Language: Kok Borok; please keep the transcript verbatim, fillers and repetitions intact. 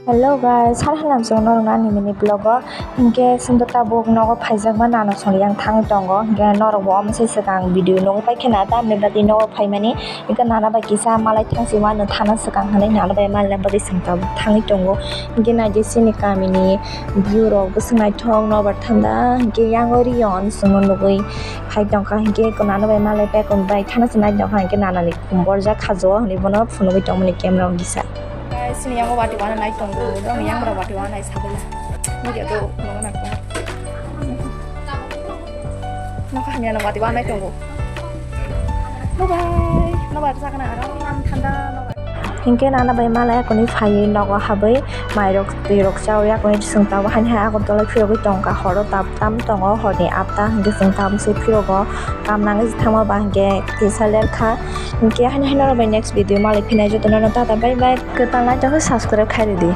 Hello guys, sar halam song norok ani mini vlog o. Hinkhe sumdo tabuk nogo phaijak ma nano song yang thang tongo. Hinkhe norok bo omo se swkang video nogo pai khena tamni bagwi nogo phaimani. Hinkhe nana bai kisa malai thangsi wano thana swkang hinwi nana bai malna bagwi song tabuk thangwi tongo. Hinkhe naidi sini kamini view rok bwswk naithok nobar thanda. Hinkhe yango riyo on songno nugwi phai tongkha. Hinkhe nana bai malai pai kon bai thana se nai tongkha. Hinkhe nana ni borjak khajo hinwi bono phunugwi tongmani camera o kisa. Guys, sini yango wati wana nai tongo. Dong yang bra wati wana nai sabela. Media do nongo nang tongo. Nokha hamya no wati wana nai tongo. Bye bye. No wati sakana aram thanda no wati. Hinkhe nana bai malai akoni phaiwi nogo habwi mairok twi rok chawi akoni swng tabuk haini hai Agartala phirogwi tongkha horo tab tam tongo horni atta hinkhe swng tabuk se phirogo kam nangwi thangma ba hinkhe kisa lerkha. Hinkhe haino haino rok bai next video malai phinai jotono no tata bye bye. Kwtal nai tokhe subscribe khairidi.